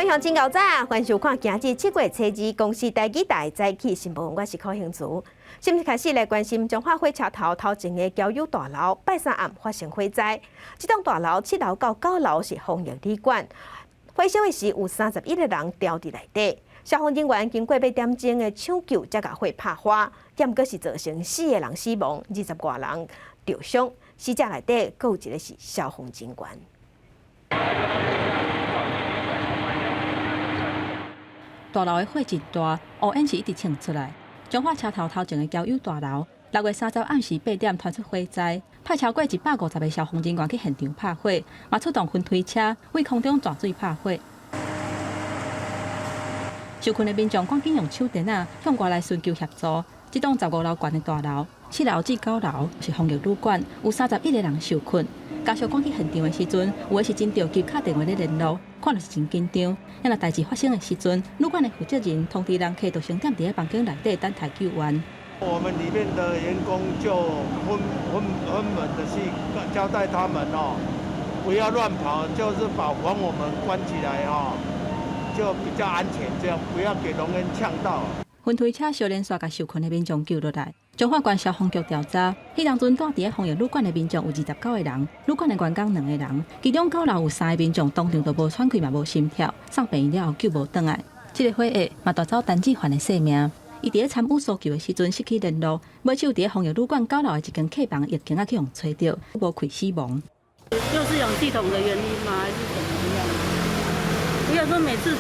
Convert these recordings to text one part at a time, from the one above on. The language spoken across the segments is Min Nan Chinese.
位鄉親，𠢕早，歡迎收看今日7月初2公視台語台早起新聞，我是柯興慈。新聞開始來關心彰化火車頭頭前的交友大樓，拜三暗發生火災。這棟大樓7樓到9樓是防疫旅館，火燒的時有31個人牢佇內底。消防人員經過8點鐘的搶救，才共火拍花，毋過是造成四個人死亡，20外人著傷。死者內底閣有一個是消防人員。大樓的火真大，烏煙是一直衝出來。彰化車頭頭前的交友大樓，6月30暗時8點傳出火災，派超過150個消防人員去現場拍火，嘛出動噴推車對空中灑水拍火。受困的民眾趕緊用手電仔向外來尋求協助。這棟15樓懸的大樓，7樓至9樓是防疫旅館，有31個人受困。家屬趕去現場的時陣，有的是真著急敲電話咧聯絡，看著是真緊張。啊若代誌發生的時陣，旅館的負責人通知人客，就先踮佇咧房間內底等待救援。我們裡面的員工就分分分門的去交代他們哦，不要亂跑，就是把房我們關起來哦，就比較安全，這樣不要給濃煙嗆到。雲推車小連續共受困的民眾救落來。彰化縣消防局調查，彼當陣蹛佇咧防疫旅館的民眾有29個人，旅館的員工兩個人，其中九樓有三個民眾當場就無喘氣嘛無心跳，送病院了後救無轉來。這个火厄嘛帶走陳志凡的性命。伊佇咧參與搜救的時陣失去聯絡，尾手佇咧防疫旅館九樓的一間客房疫情仔去予揣著，無氣死亡。又是氧系統的原因嗎？還是怎麼樣？不要說每次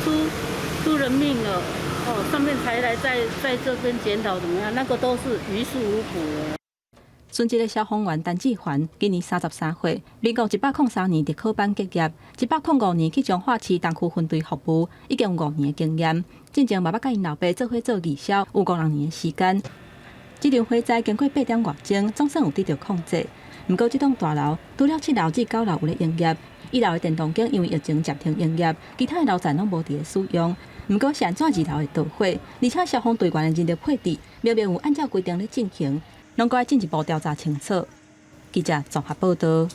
出人命了。哦，上面才來在這邊檢討怎麼樣？那個都是於事無補的。殉職的消防員陳志凡今年33歲，民國103年特考班結業，105年去彰化市東區分隊服務，已經有5年的經驗。進前嘛捌佮𪜶老爸做伙做義消，有五六年的時間。這場火災經過8點外鐘，總算有得到控制。毋過這棟大樓除了7樓至9樓有咧營業，1樓的電動間因為疫情暫停營業，其他的樓層攏無佇咧使用。毋過是按怎2樓會著火？而且消防隊員的人力配置明明有按照規定咧進行，攏閣愛進一步調查清楚。記者綜合報道。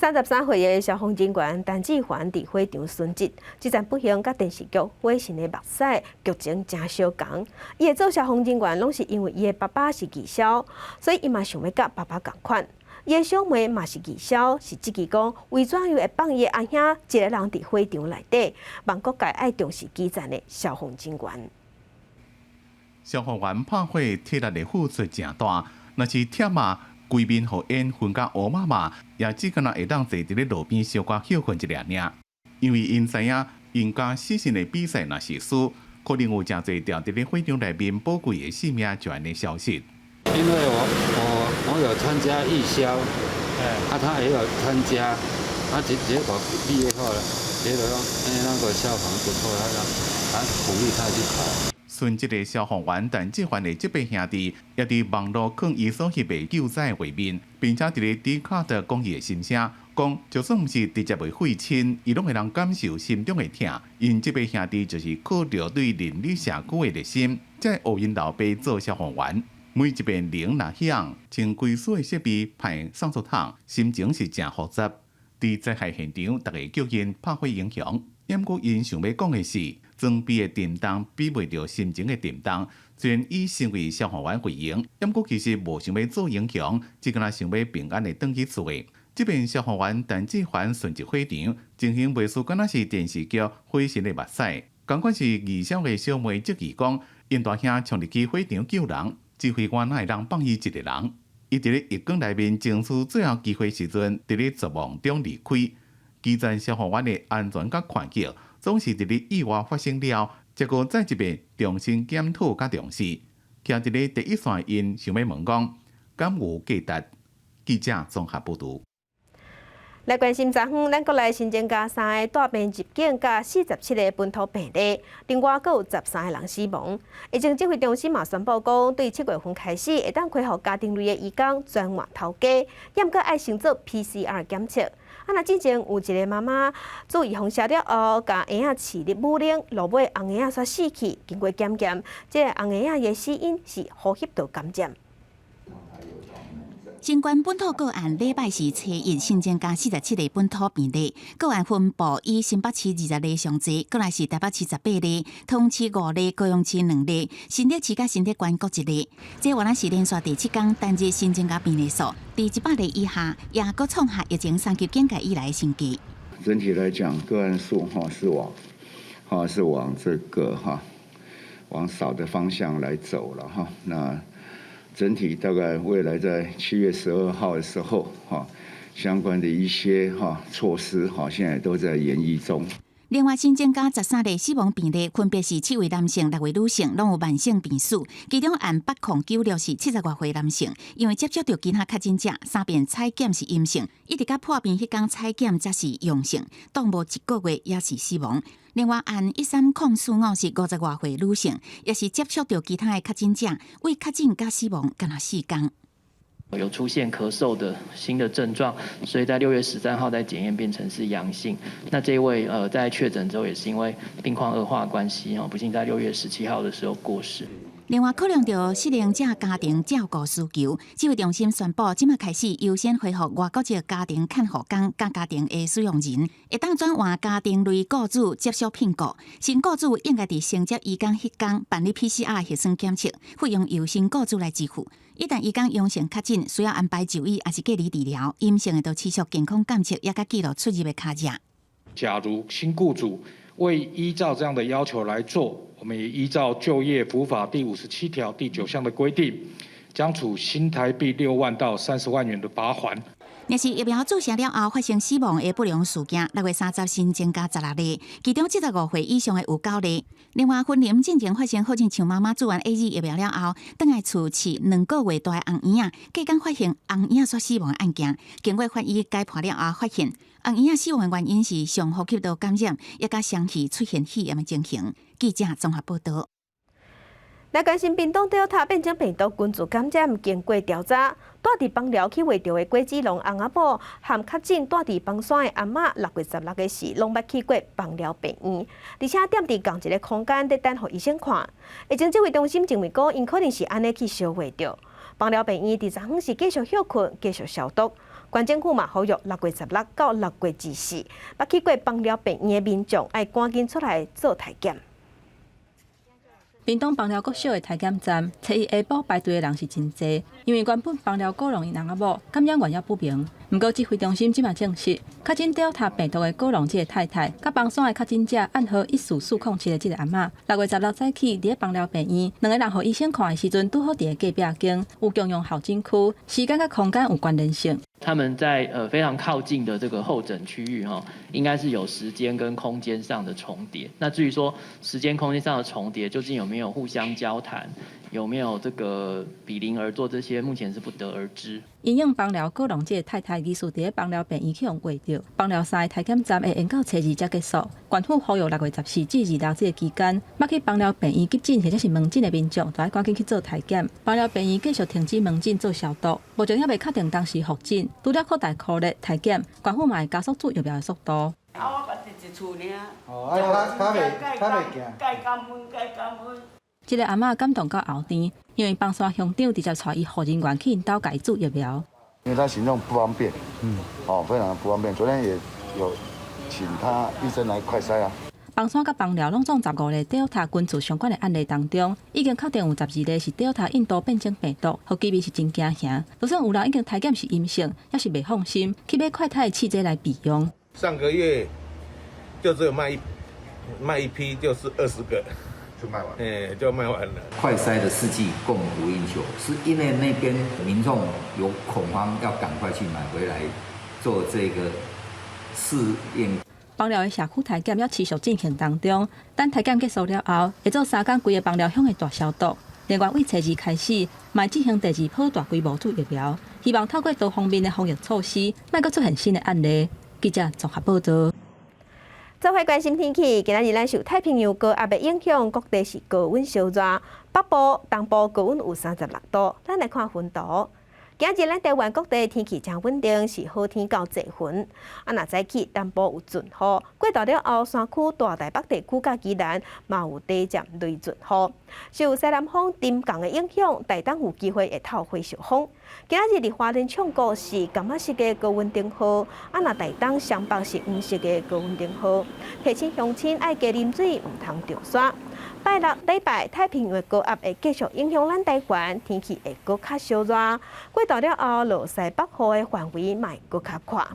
33歲的消防人員陳志凡佇火場殉職，這場不幸佮電視劇《火神的目屎》劇情誠相仝。伊會做消防人員，攏是因為伊的爸爸是義消，所以伊嘛想欲佮爸爸仝款。伊的小妹嘛是義消，是質疑講為怎樣會放伊的阿兄一个人佇火場內底，望各界愛重視基層的消防人員。消防員拍火體力的付出誠大，若是忝啊，規面予煙熏甲烏麻麻，也只敢若會當坐佇咧路邊小可歇睏一下爾。因為𪜶知影，𪜶家死神的比賽若是輸，可能有誠濟牢佇咧火場內面寶貴的性命就按呢消失。因為我有參加義消，啊，他也有參加，啊，結果畢業後呢，覺得說，那個消防不錯，他鼓勵他去考。殉職的消防員陳志凡的這輩兄弟，也佇網路囥伊所翕的救災畫面，並且佇咧 Dcard 講伊的心聲，講就算毋是直接的血親，伊攏會當感受心中的疼。𪜶這輩兄弟就是靠著對鄰里社區的熱心，才會學𪜶老爸做消防員。每一遍鈴若響，像規所的設備派送出桶，心情是誠複雜。佇災害現場，逐家叫𪜶拍火英雄，毋過𪜶想欲講的是，裝備的沉重比袂著心情的沉重。雖然以成為消防員為榮，毋過其實無想欲做英雄，只敢若想欲平安的轉去厝的。這遍消防員陳志凡殉職火場，情形袂輸，敢若是電視劇《火神的目屎》。仝款是義消的小妹質疑講，𪜶大兄衝入去火場救人，指揮官哪會當放伊一个人？伊佇咧逆光內面爭取最後機會時陣，佇咧絕望中離開。基層消防員的安全佮權益，總是佇咧意外發生了，才閣再一遍重新檢討佮重視。徛佇咧第一線，𪜶想欲問講，敢有價值？記者綜合報導。來關心昨昏，咱國內新增加三个帶病入境，佮47個本土病例，另外閣有13個人死亡。疫情指揮中心嘛宣布講，對7月份開始，會當開放家庭類的移工轉換頭家，毋過愛先做 PCR 檢測。啊，若進前有一个媽媽注預防射了後，共嬰仔飼佇母奶，落尾紅嬰仔煞死去，經過檢驗，這个紅嬰仔的死因是呼吸道感染。新冠本土個案禮拜四初一新增加47例本土病例，個案分布以新北市20例上濟，過來是台北市18例，桃園市5例，高雄市2例，新竹市佮新竹縣各一例。這原來是連續第七天單日新增加病例數佇100例以下，也閣創下疫情三級警戒以來的新低。整體來講，個案數哈是往這個哈往少的方向來走了哈。那整體大概未來在7月12號的時候，哈，相關的一些哈措施，哈，現在都在研議中。另外，新增加13例死亡病例，分別是七位男性、六位女性，攏有慢性病史。其中案8096是70外歲男性，因為接觸著其他確診者，三遍採檢是陰性，一直到破病彼工採檢才是陽性，當無一個月也是死亡。另外，案1304五是50外歲女性，也是接觸著其他的確診者，為確診佮死亡干焦4工。有出現咳嗽的新的症狀，所以在6月13號再檢驗變成是陽性。那這位在確診之後也是因為病況惡化關係，不幸在6月17號的時候過世。另外，考量著失能者家庭照顧需求，指揮中心宣布，這馬開始優先恢復外國籍家庭看護工佮家庭的使用人，會當轉換家庭類雇主接受聘雇。新雇主應該佇承接移工彼工辦理 PCR 核酸檢測，費用由新雇主來支付。一旦移工陽性確診，需要安排就醫抑是隔離治療；陰性的就持續健康監測，也佮記錄出入的跤跡。假如新雇主未依照這樣的要求來做，我們也依照就業服務法第57條第9項的規定，將處新台幣6萬到30萬元的罰鍰。若是疫苗注射了後發生死亡的不良事件，6月30新增加16例，其中75歲以上的有9例。另外，雲林進前發生好親像媽媽注完 AZ 疫苗了後，轉來厝飼2個月大的紅嬰仔，隔工發現紅嬰仔煞死亡的案件，經過法醫解剖了後，發現紅嬰仔死亡的原因是上呼吸道感染，也佮雙肺出現肺炎的情形。記者綜合報道。來關心屏東 Delta 變種病毒群組感染，經過調查，蹛佇枋寮去畫著的果子農翁仔某，和確診蹛佇枋山的阿嬤，6月16的時，攏捌去過枋寮病院，而且踮佇仝一个空間佇等予醫生看。疫情指揮中心認為講，𪜶可能是按呢去相會著。枋寮病院佇昨昏是繼續歇睏，繼續消毒。縣政府嘛呼籲6月16到6月24，捌去過枋寮病院的民眾，愛趕緊出來做體檢。屏東枋寮國小的體檢站，初一下晡排隊的人是真濟，因為原本枋寮果農𪜶翁仔某感染源猶不明。毋過指揮中心這馬證實，確診 Delta 病毒的果農這个太太，佮枋山的確診者案號14407的這个阿嬤，6月16早起佇咧枋寮病院，兩个人予醫生看的時陣，拄好佇咧隔壁間，有共用候診區，時間佮空間有關聯性。他們在非常靠近的這個候診區域哈，應該是有時間跟空間上的重疊。那至於說時間空間上的重疊，究竟有沒有互相交談，有沒有這個比鄰而坐，這些目前是不得而知。因應枋寮果農這个太太疑似佇咧枋寮病院去予畫著，枋寮三个體檢站會延到初二才結束。縣府呼籲6月14至26這个期間，捌去枋寮病院急診或者是門診的民眾，都愛趕緊去做體檢。枋寮病院繼續停止門診做消毒，目前猶未確定當時復診。除了擴大科列體檢，縣府嘛會加速注疫苗的速度。啊，我家佇一厝爾。哦，啊，較袂較袂行。這个阿嬤感動到喉甜，因為枋山鄉長直接帶醫護人員去𪜶兜共伊注疫苗。因為他行動不方便，哦，非常不方便。昨天也有請他醫生來快篩啊。枋山佮枋寮攏總15例 Delta 群組相關的案例當中，已經確定有12例是 Delta 印度變種病毒，予居民是真驚嚇。就算有人已經體檢是陰性，猶是袂放心去買快篩的試劑來備用。上個月就只有賣一批，就是20個。就賣完，哎，就賣完了。快篩的試劑供不應求，是因為那邊民眾有恐慌，要趕快去買回來做這個試驗。枋寮的社區體檢猶持續進行當中，等體檢結束了後，會做3工規个枋寮鄉的大消毒。另外，對初二開始，嘛進行第二波大規模注疫苗，希望透過多方面的防疫措施，莫閣出現新的案例。記者綜合報道。做伙關心天氣，今仔日咱受太平洋高壓的影響，各地是高溫燒熱，北部、東部高溫有36度。咱來看溫度，今日咱台灣各地天氣誠穩定，是好天到濟雲。啊，若早起東部有陣雨，過晝了後山區大台北地區佮宜蘭嘛有短暫雷陣雨。受西南風沉降的影響，台東有機會會透火燒風。今日佇花蓮唱歌是柑仔色的高溫燈號，啊，若台東雙北是黃色的高溫燈號，提醒鄉親愛加啉水，毋通著山。拜六禮拜，太平洋的高壓會繼續影響咱台灣，天氣會閣較燒熱。過晝了後，落西北雨的範圍嘛會閣較闊。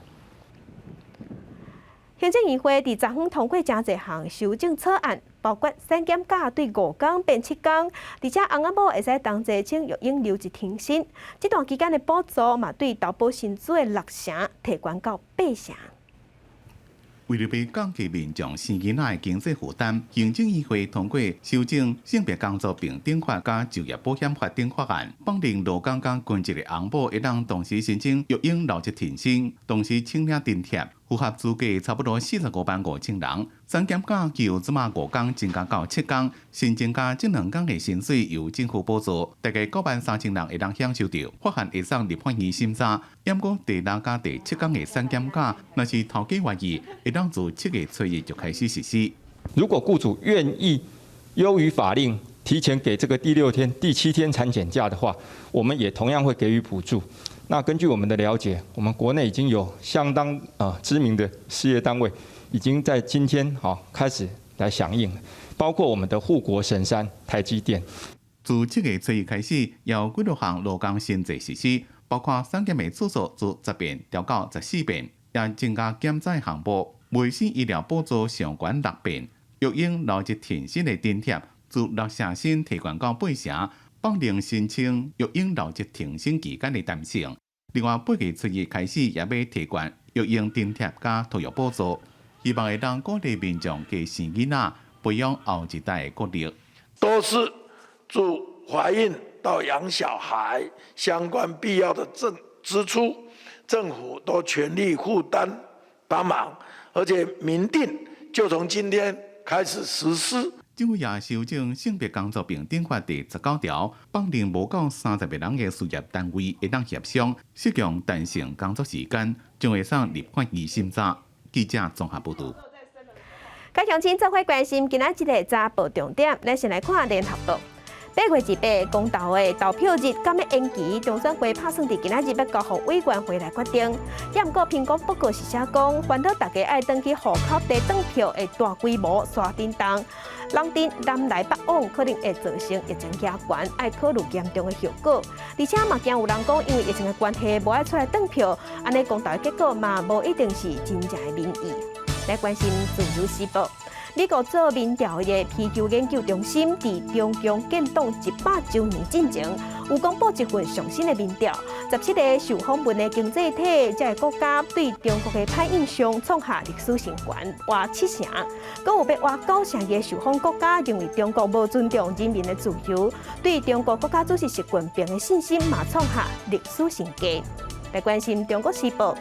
行政院會佇昨昏通過誠濟項修正草案，包括產檢假對5工變7工，而且翁仔某會使同齊請育嬰留職停薪。這段期間的補助嘛，對投保薪資的6成提懸到8成。為著欲降低民眾生囡仔的經濟負擔，行政院會通過修正性別工作平等法佮就業保險法等法案，放任勞工佮兼職的翁某會當同時申請育嬰留職停薪，同時請領津貼，符合資格差不多45萬5千人。產檢假由這馬5工增加到7工，新增加這2工的薪水由政府補助，大概9萬3千人會當享受著。法案會送立法院審查，毋過第六佮第七工的產檢假，若是頭家願意，會當自7月初1就開始實施。如果僱主願意優於法令提前給這個第六天、第七天產檢假的話，我們也同樣會給予補助。那根據我們的了解，我們國內已經有相當啊知名的事業單位，已經在今天哈開始來響應，包括我們的護國神山台積電。自7月初1開始，有幾多項勞工新制實施，包括產檢的次數自10遍調到14遍，也增加檢查項目，衛生醫療補助上懸6遍，育嬰留職停薪的津貼自6成薪提懸到8成，放任申請育嬰留職停薪期間的彈性。另外，8月初1開始也欲提懸育嬰津貼佮托育補助，希望會當鼓勵民眾加生囡仔，培養後一代的國力。都是自懷孕到養小孩相關必要的政支出，政府都全力負擔幫忙，而且明定就從今天開始實施。政府也修正性別工作平等法第19條，放任無夠30個人的事業單位會當協商適用彈性工作時間，將會送立法院審查。記者綜合報導。佮鄉親做伙關心今仔這個早報重點，咱先來看聯合報。8月28公投的投票日，敢欲延期？中選會拍算佇今仔日欲交予委員會來決定。也毋過蘋果報告是寫講，煩惱大家愛轉去戶口地轉票的大規模沙震動，人佇南來北往可能會造成疫情加懸，愛考慮嚴重的後果。而且嘛驚有人講，因為疫情的關係，無愛出來轉票，按呢公投的結果嘛無一定是真正的民意。來關心自由時報。美國做民調的皮丘研究中心，佇中共建黨100週年進前，有公布一份上新的民調，17個受訪問的經濟體，這个國家對中國的歹印象創下歷史新懸，倚7成，閣有欲倚9成的受訪國家認為中國無尊重人民的自由，對中國國家主席習近平的信心嘛創下歷史新低。來關心中國時報。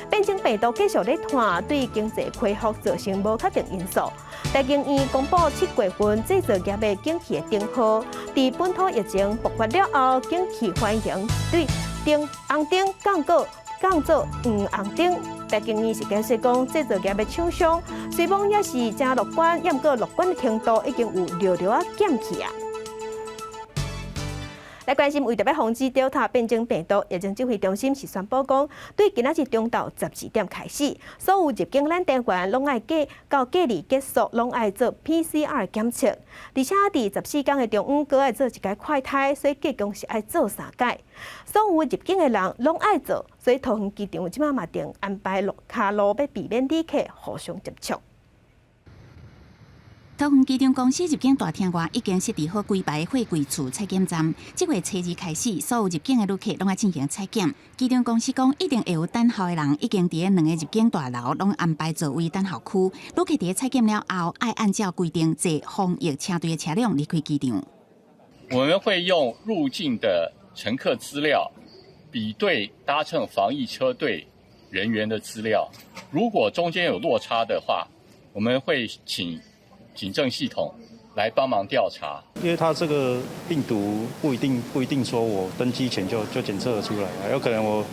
變種病毒繼續咧傳，對經濟恢復造成無確定因素。台經院公布7月份製造業的景氣的燈號，佇本土疫情爆發了後，景氣反應對燈紅燈降過降做黃紅燈。台經院是解釋講，製造業的廠商雖罔猶是誠樂觀，毋過樂觀的程度已經有略略仔減去啊。來關心，為著欲防止 Delta 變種病毒，疫情指揮中心是宣布講，對今仔日中晝12點開始，所有入境咱台灣攏愛隔到隔離結束，攏愛做 PCR 檢測，而且佇14工的中午，閣愛做一擺快篩，所以計共是愛做三擺。所有入境的人攏愛做，所以桃園機場這馬嘛定安排陸跤路，欲避免旅客互相接觸。桃園機場公司入境大廳外已經設置好幾排貨櫃處採檢站，這月初二開始，所有入境的旅客攏愛進行採檢。機場公司講，一定會有等候的人，已經佇兩个入境大樓攏安排座位等候區。旅客佇採檢了後，愛按照規定坐防疫車隊的車輛離開機場。我們會用入境的乘客資料比對搭乘防疫車隊人員的資料，如果中間有落差的話，我們會請警政系統來幫忙調查。因為它這個病毒不一定說我登機前就檢測得出來，有可能我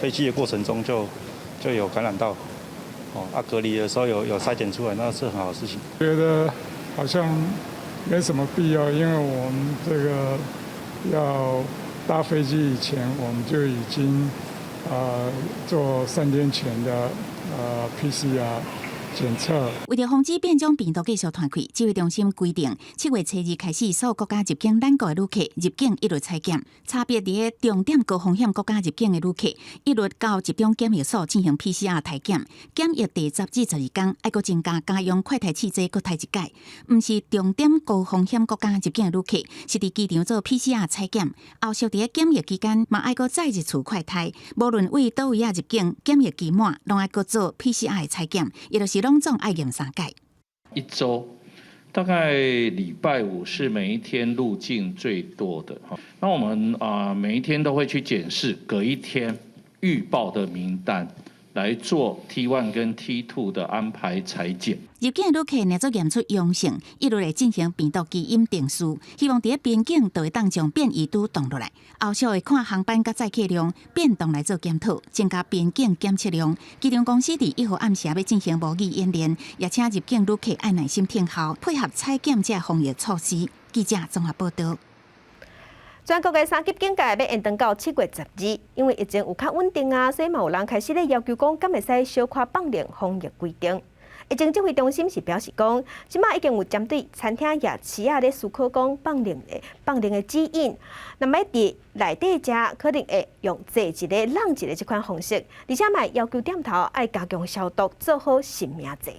飛機的過程中就有感染到，哦，啊隔離的時候有篩檢出來，那是很好的事情。覺得好像沒什麼必要，因為我們這個要搭飛機以前，我們就已經做3天前的PCR 檢測。為著防止變種病毒繼續傳開，指揮中心規定，7月初2開始，所有國家入境咱國的旅客入境一律採檢，差別佇咧重點高風險國家入境的旅客，一律到集中檢疫所進行 PCR 篩檢，檢疫第10至12天，愛閣增加家用快篩試劑，閣篩一擺。毋是重點高風險國家入境的旅客，是佇機場做 PCR 採檢，後續佇咧檢疫期間嘛愛閣再一次快篩，無論對佗位仔入境，檢疫期滿，攏愛閣做 PCR 採檢，也就是攏總愛驗三擺。一週大概禮拜五是每一天入境最多的哈，那我們啊每一天都會去檢視隔一天預報的名單，來做 T1 跟 T2 的安排採檢。入境的旅客若做驗出陽性，一律會進行病毒基因定序，希望佇咧邊境就會當將變異株擋落來。後續會看航班佮載客量變動來做檢討，增加邊境檢測量。機場公司佇1號暗時欲進行模擬演練，也請入境旅客愛耐心等候，配合採檢這防疫措施。記者綜合報道。全國的三級警戒欲延長到7月12，因為疫情有較穩定啊，所以嘛有人開始咧要求講，敢會使小可放寬防疫規定。疫情指揮中心是表示講，這馬已經有針對餐廳夜市仔咧思考講放寬的指引。那麼佇內底食可能會用坐一个挵一个這款方式，而且嘛要求店頭愛加強消毒，做好實名制。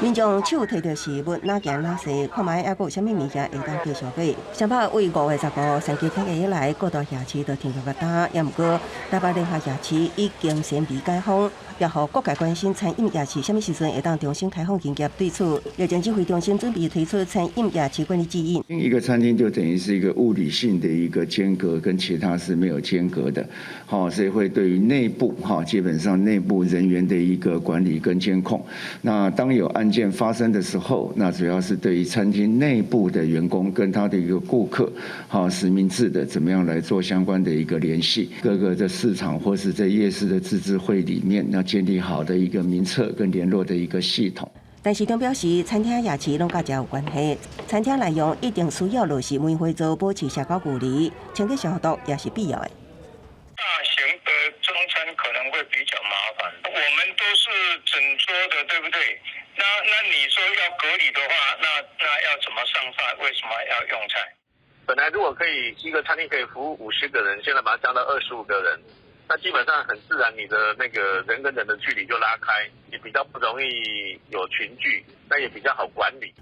民眾手提著食物，哪行哪踅，看覓猶閣有啥物物件會當繼續買。上擺對5月15三級警戒以來，各大夜市都停業個焦，也毋過台北聯合夜市已經先未解封，也予各界關心餐飲夜市啥物時陣會當重新開放營業。對此，疫情指揮中心準備推出餐飲夜市管理指引。一個餐廳就等於是一個物理性的一個間隔，跟其他是沒有間隔的，好，所以會對於內部哈，基本上內部人員的一個管理跟監控。那當有案件發生的時候，那主要是對於餐廳內部的員工跟他的一個顧客，好，實名制的怎麼樣來做相關的一個聯繫。各個的市場或是在夜市的自治會裡面，要建立好的一個名冊跟聯絡的一個系統。但市長表示，餐廳夜市攏佮食有關係，餐廳內用一定需要落實門會做保持社交距離、清潔消毒也是必要的。大型的中餐可能會比較麻煩，我們都是整桌的，對不對？那你說要隔離的話，那要怎麼上菜？為什麼要用菜？本來如果可以一個餐廳可以服務50個人，現在把它降到25個人，那基本上很自然，你的那個人跟人的距離就拉開，也比較不容易有群聚，那也比較好管理。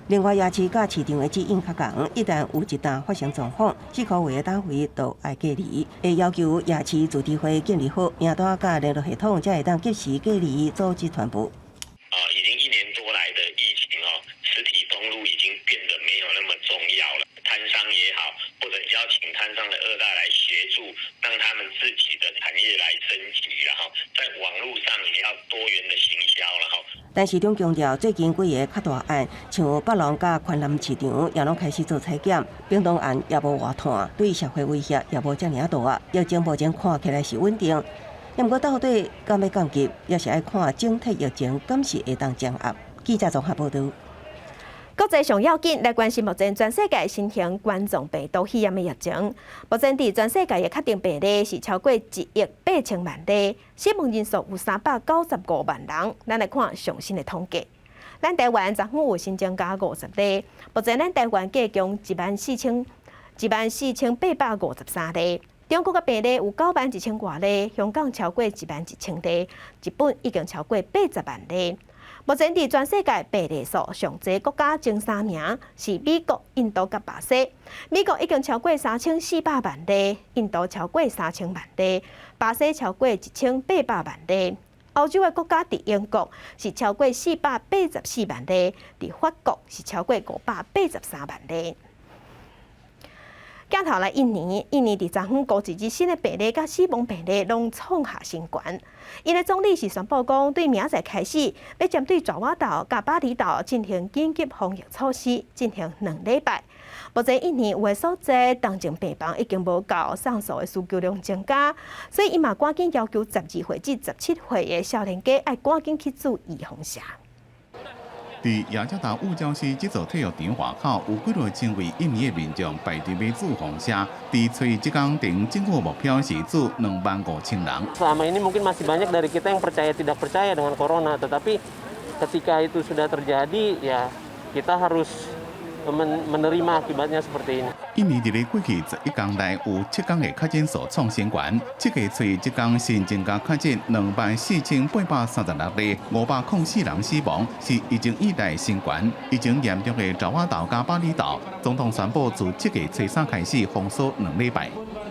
另外，夜市佮市場的指引較仝，一旦有一單發生狀況，四箍圍的單位都愛隔離，會要求夜市自治會建立好名單佮聯絡系統，才會當及時隔離阻止傳播。啊，已經一年多來的疫情哦，實體封路已經變得沒有那麼重要了。攤商也好，或者邀請攤商的二代來協助，讓他們自己的產業來升級，然後在網路上也要多元的行銷，然後。但市長強調，最近幾个較大案，像北龍佮寬南市場，也攏開始做採檢，屏東案也無外傳，對社會威脅也無遮爾大。疫情目前看起來是穩定，毋過到底敢欲降級，也是愛看整體疫情敢是會當降壓。記者綜合報導。國際上要緊來關心目前全世界新型冠狀病毒肺炎的疫情。目前佇全世界的確診病例是超過1億8千萬例，死亡人數有395萬人。咱來看上新的統計，咱台灣昨昏有新增加50例，目前咱台灣計共14,853例。中國的病例有9萬1千外例，香港超過1萬1千例，日本已經超過80萬例。目前佇全世界病例數上濟國家前三名是美國、印度佮巴西。美國已經超過3400萬例，印度超過3000萬例，巴西超過1800萬例。歐洲的國家佇英國是超過484萬例，佇法國是超過583萬例。行鏡頭來印尼，印尼佇昨昏估一日新的病例佮死亡病例攏創下新懸。𪜶的總理是宣布講，對明仔載開始，欲針對爪哇島佮巴厘島進行緊急防疫措施，進行2禮拜。目前印尼有的所在重症病房已經無夠，送數的需求量增加，所以伊嘛趕緊要求12歲至17歲的少年家愛趕緊去注預防射。佇雅加達五礁溪這座體育場外口，有幾若千位印尼的民眾排隊欲注預防射。佇初一這工程，政府目標是注25,000人。 Selama ini mungkin masih banyak dari kita yang percaya tidak percaya dengan corona, tetapi ketika itu sudah terjadi, ya kita harus menerima akibatnya seperti ini. 印尼佇咧過去11工內有7工的確診數創新懸，7月初一這工新增加確診24,836例，504人死亡，是疫情以來新懸。疫情嚴重的爪哇島佮巴厘島，總統宣布自7月初三開始封鎖2禮拜。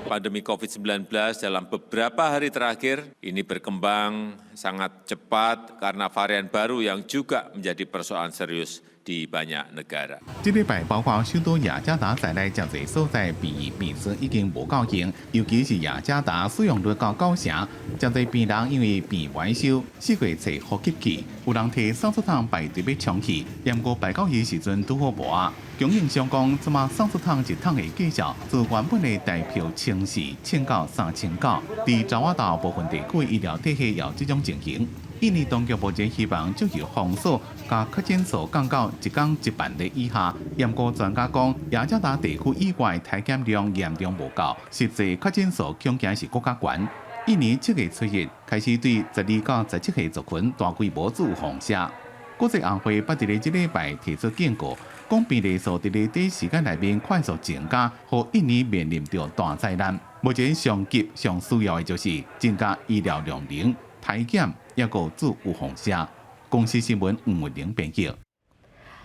Pandemi COVID-19 dalam beberapa hari terakhir ini berkembang sangat cepat karena varian baru yang juga menjadi persoalan serius di banyak negara. 這禮拜包括首都雅加達在內，誠濟所在病院病床已經無夠用，尤其是雅加達使用率到9成，誠濟病人因為病院收，4月初呼吸器，有人提送出桶排隊欲充氣，毋過排到伊時陣拄好無啊。供應商講，這馬送出桶一桶的價數，自原本的台票1,400升到3,900，佇爪哇島部分地區醫療體系有這種情形。印尼當局目前希望藉由封鎖，共確診數降到一工1萬例以下。毋過專家講，雅加達地區以外篩檢量嚴重無夠，實際確診數恐驚是閣較懸。印尼7月初一開始對12到17歲族群大規模注預防射。國際紅會捌佇咧這禮拜提出警告，講病例數佇咧短時間內面快速增加，予印尼面臨著大災難。目前上急上需要的就是增加醫療量能、篩檢，抑閣注預防射。公視新聞吳文玲編輯。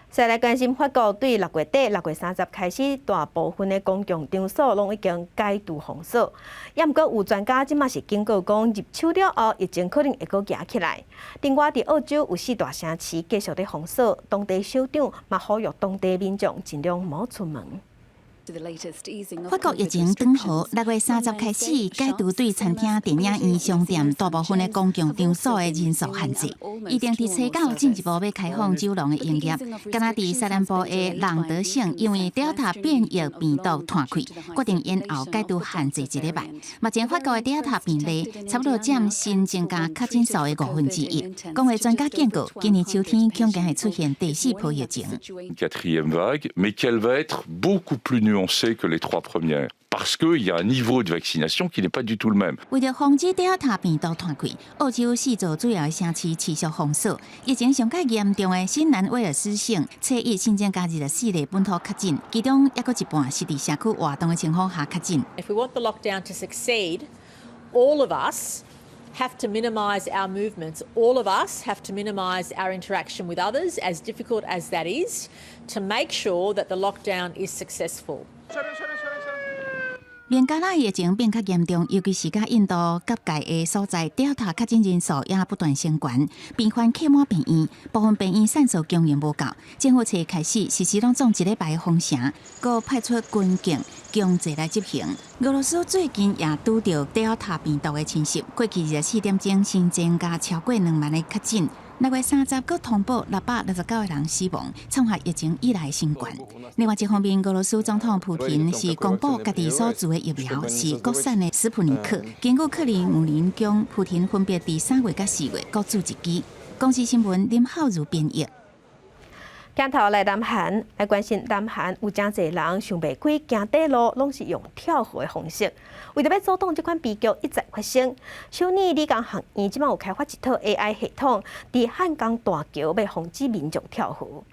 再來關心法國對6月底6月30開始，大部分的公共場所攏已經解除封鎖。也毋過有專家這馬是警告講，入秋了後疫情可能會閣夯起來。另外，佇澳洲有四大城市繼續咧封鎖，當地首長嘛呼籲當地民眾盡量莫出門。法國疫情轉好，6月30開始解除對餐廳、電影院、商店大部分的公共場所的人數限制。預定佇初九進一步欲開放酒廊的營業。敢若佇西南部的朗德省，因為 Delta 變異病毒湠開，決定延後解除限制一禮拜。目前法國的 Delta 病例差不多佔新增加確診數的1/5。公衛專家警告，今年秋天恐驚會出現第四波疫情。 Quatrième vague, mais qu'elle va être beaucoup plus nuancée que les trois premières, parce qu'il y a un niveau de vaccination qui n'est pas du tout le même. 為著防止 Delta 病毒湠開，澳洲四座主要的城市持續封鎖。疫情上較嚴重的新南威爾斯省，初一新增加24例本土確診，其中抑閣一半是佇社區活動的情況下確診。 If we want the lockdown to succeed, all of us have to minimise our movements. All of us have to minimise our interaction with others, as difficult as that is, to make sure that the lockdown is successful. 孟加拉疫情變較嚴重，尤其是佮印度結界的所在，Delta 確診人數也不斷升懸，病患客滿病院，部分病院散數供應無夠，政府初開始實施攏總一禮拜封城，閣派出軍警強制來執行。俄羅斯最近也拄著 Delta 病毒的侵襲，過去24點鐘新增加超過2萬个確診。6月30閣通報669個人死亡，創下疫情以來新懸。另外一方面，俄羅斯總統普廷是公布家己所注的疫苗是國產的斯普尼克。根據克里姆林宮，普廷分別佇3月佮4月各注一劑。公視新聞林浩如編譯。鏡頭來南韓來關心，南韓有誠濟人想袂開行短路，攏是用跳河的方式。為著欲阻擋這款悲劇一再發生，首爾理工學院這馬有開發一套 AI 系統，佇漢江大橋欲防止民眾跳河。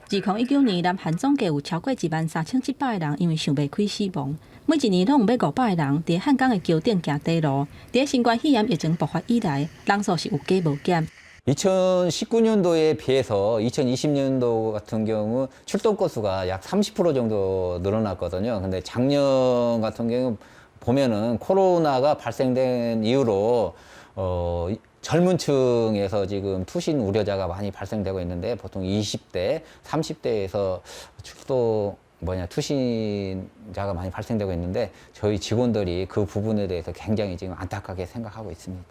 2019年，南韓總計有超過13,700個人因為想袂開死亡。每一年攏有欲500個人佇漢江的橋頂行短路。佇新冠肺炎疫情爆發以來，人數是有加無減。 2019년도에 비해서 2020년도 같은 경우 출동 건수가 약 30% 정도 늘어났거든요. 근데 작년 같은 경우 보면은 코로나가 발생된 이후로 젊은 층에서 지금 투신 우려자가 많이 발생되고 있는데 보통 20대, 30대에서 출동 뭐냐 투신자가 많이 발생되고 있는데 저희 직원들이 그 부분에 대해서 굉장히 지금 안타깝게 생각하고 있습니다.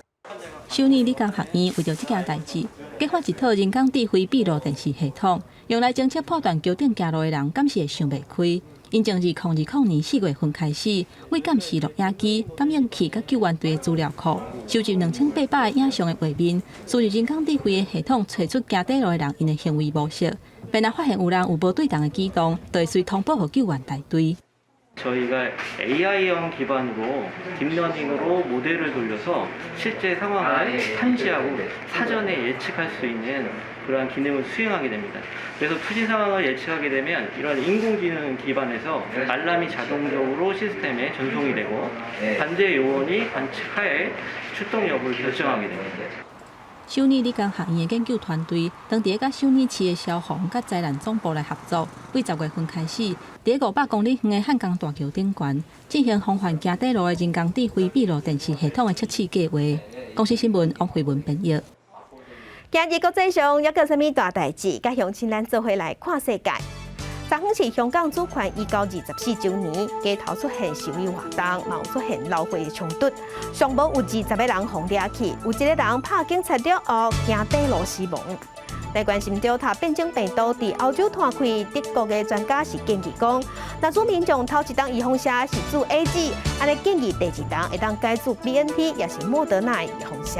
首爾理工學院為著這件代誌，計劃一套人工智慧閉路電視系統，用來偵測判斷橋頂行路的人敢是會想袂開。𪜶從2022年4月份開始，為監視錄影機、感應器佮救援隊的資料庫，收集2800個影像的畫面，輸入人工智慧的系統，揣出行短路的人𪜶的行為模式。便若發現有人有無對同的舉動，就會隨通報予救援大隊。 저희가 AI형 기반으로 딥러닝으로 모델을 돌려서 실제 상황을 탐지하고 사전에 예측할 수 있는 그러한 기능을 수행하게 됩니다. 그래서 투신 상황을 예측하게 되면 이런 인공지능 기반에서 알람이 자동적으로 시스템에 전송이 되고 관제 요원이 관측하에 출동 여부를 결정하게 됩니다. 首爾理工學院的研究團隊，當佇咧佮首爾市的消防佮災難總部來合作，對10月份開始，佇咧500公里遠的漢江大橋頂懸，進行防範行短路的人工智慧閉路電視系統的測試計劃。公視新聞王慧文編譯。今日國際上猶閣有啥物大代誌？佮鄉親咱做伙來看世界。昨昏是香港主權移交24周年，街頭出現示威活動，嘛有出現流血的衝突，上無有20個人予掠去，有一個人拍警察了後，行短路死亡。來關心著塔變種病毒佇歐洲湠開，德國的專家是建議講，若主民眾頭一針預防射是注 AZ，按呢建議第二針會當改注 BNT，抑是莫德納的預防射。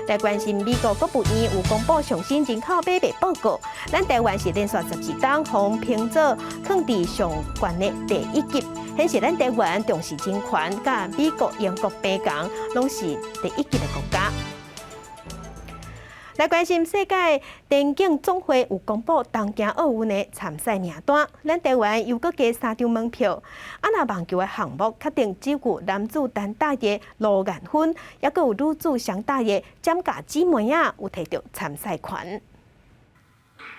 來關心美國國務院有公布上新人口買賣報告，咱台灣是連續12冬予評做囥佇上懸的第一級，顯示咱台灣重視人權，佮美國、英國平仝，攏是第一級的國家。來關心世界電競總會有公布東京奧運的參賽名單，咱台灣又閣加三張門票。啊，若網球的項目確定只有男子單打的盧彥芬，抑閣有女子雙打的蔣家姊妹仔有提著參賽權。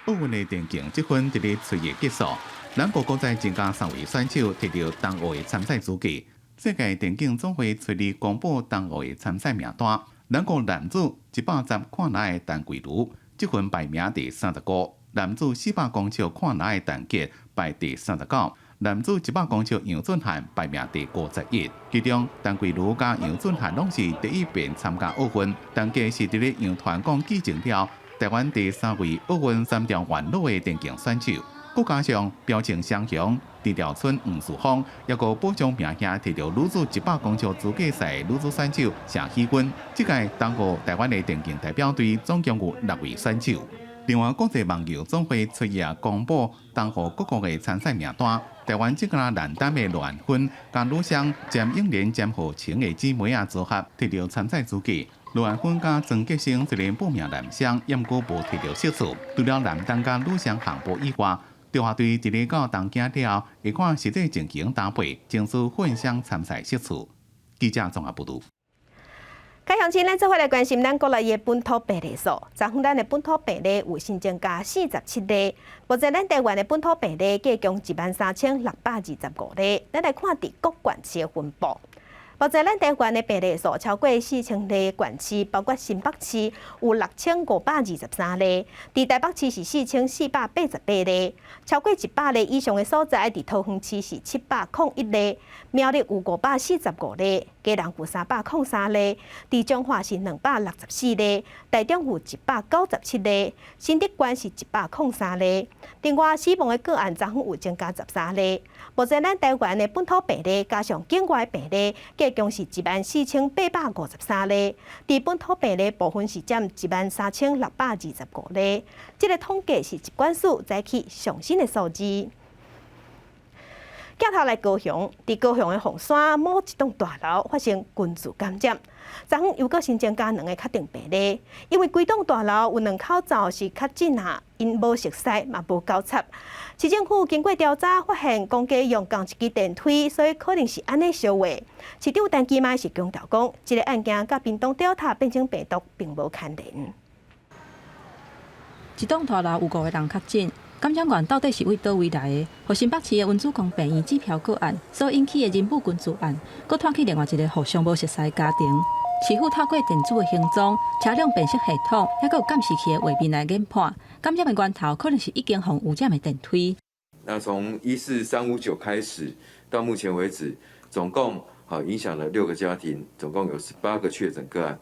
奧運的電競積分佇咧七月結束，咱國閣再增加三位選手提著東奧的參賽資格。世界電競總會七日公布東奧的參賽名單。咱國男子110公斤的陳桂如，積分排名第35；男子400公尺跨欄的陳傑排第39；男子100公尺楊俊翰排名第51。其中，陳桂如佮楊俊翰攏是第一遍參加奧運，陳傑是佇咧楊傳講繼承了台灣第三位奧運三重元老的電競選手。閣加上標槍雙雄田調春、黃樹峰，抑閣保障名兄提著女子100公尺資格賽女子選手謝喜君，這屆東奧台灣的電競代表隊總共有六位選手。另外，國際網球總會七日公布東奧各國的參賽名單，台灣這個男單的盧彥芬，佮女雙詹永蓮、詹浩晴的姊妹仔組合提著參賽資格。盧彥芬佮曾潔生雖然報名男雙，毋過無提著席次。除了男單佮女雙項目以外，中華隊佇咧到東京了後，會看實際情形搭配，爭取混雙參賽席次。記者綜合報導。開鄉親，咱做伙來關心咱國內的本土病例數。昨昏咱的本土病例有新增加47例，目前咱台灣的本土病例計共13,625例。咱來看佇各縣市的分布。目前咱台灣的病例數超過4000例縣市，包括新北市有6523例，佇台北市是4488例，超過100例以上的所在，佇桃園市是701例，苗栗有545例，基隆有303例，佇彰化是264例，台中有197例，新竹縣是103例。另外死亡的個案，昨昏有增加13例。目前咱台灣的本土病例加上境外病例，計共是14,853例。佇本土病例部分是佔13,625例。這個統計是疾管署早起上新的數字。鏡頭來高雄，佇高雄的鳳山某一棟大樓發生群聚感染，昨昏又閣新增加兩个確定病例，因為規棟大樓有兩口罩是確診啊，𪜶無熟似嘛無交叉。市政府經過調查發現，公家用仝一支電梯，所以可能是按呢相話。市長陳其邁是強調講，這个案件佮屏東 Delta 變種病毒並無牽連。一棟大樓有五個人確診。感染源到底是對佗位來的？予新北市的溫子光病院指標個案所引起的人母群聚案，閣拖去另外一个互相無熟似的家庭。市府透過電子的行蹤、車輛辨識系統，抑閣有監視器的畫面來研判，感染的源頭可能是已經予污染的電梯。那從14359開始到目前為止，總共好影響了6個家庭，總共有18個確診個案。